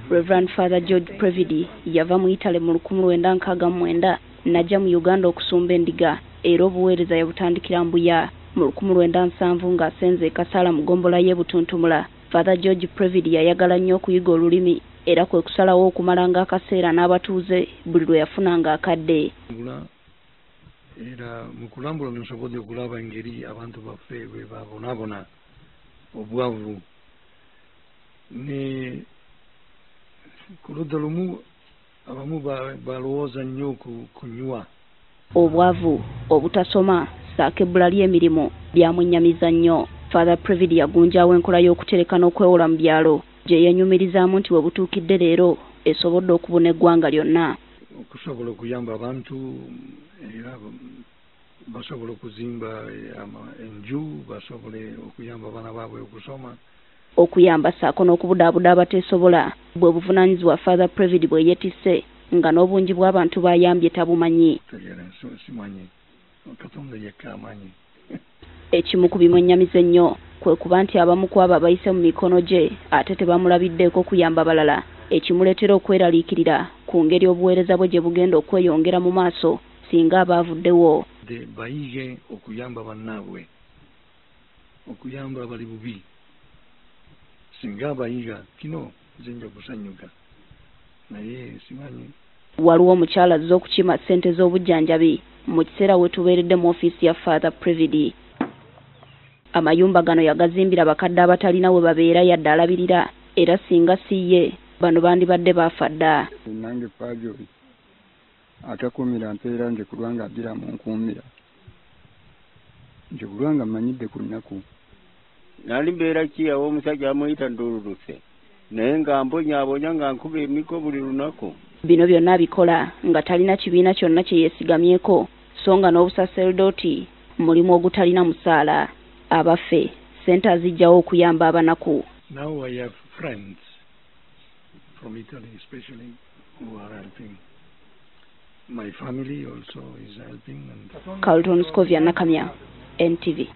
Reverend Father George Previdi yava mu Italy mu 1969 n'ajja mu Uganda okusumba endiga, era obuweereza yabutandikira Mbuya. Mu 1970 ng'asenze e Kasaala mu ggombolola y'e Butuntumula, Father George Previdi yayagala nnyo okuyiga olulimi era kwe kusalawo okumalanga akaseera n'abatuuze buli lwe yafunanga akadde. Era mu kulambula nsobodde okulaba engeri abantu baffe bwe babonaabona obwavu, ne ku ludda lumu abamu balowooza nnyo ku kunywa. Obwavu, obutasoma ssaako ebbula ly'emirimu byamwennyamiza nnyo. Father Previdi yagunjaawo enkola y'okutereka n'okwewola mu byalo gye yenyumirizaamu nti we butuukidde leero esobodde okubuna eggwanga lyonna. Okusobola okuyamba abantu, era basobola okuzimba enju, basobole okuyamba abaana baabwe okusoma. Okuyamba ssaako n'okubudaabuda abateesobola bwe buvunaanyizibwa Father Previdi bwe yeetisse, nga n'obungi bw'abantu bayambye tabumanyi. Simanyi, Katonda yekka amanyi. Ekimu ku bimwennyamiza ennyo kwe kuba nti abamu ku abo abayise mu mikono gye ate tebamulabiddeeko kuyamba balala, ekimuleetera okweraliikirira ku ngeri obuweereza bwe gye bugenda okweyongera mu maaso singa aba avuddewo. Bayige okuyamba bannaabwe, okuyamba abali bubi. Singa bayiga kino nze nja kusanyuka, naye simanyi. Waliwo omukyala azze okukima ssente z'obujjanjabi mu kiseera we tubeeredde mu ofiisi ya Father Previdi. Amayumba gano yagazimbira bakadde abatalina we babeera yadde alabirira, era singa si ye bano bandibadde baafa dda. Nange Pajo atakuumira mpeera, nze kulwanga agira mu nkuumira, nze kulwanga mmanyidde ku nnaku. Nali mbeera ki awo omusajja amuyita Ndululuse, naye nga mbonyaabonya nga nkuba emiggo buli lunaku. Bino byonna abikola nga talina kibiina kyonna kye yeesigamyeko, so nga n'obusaserdooti mulimu ogutalina musaala. Abaffe ssente aziggyawo okuyamba abanaku. Now I have friends from Italy especially who are helping. My family also is helping. Carlton Scovia Nakamya, NTV.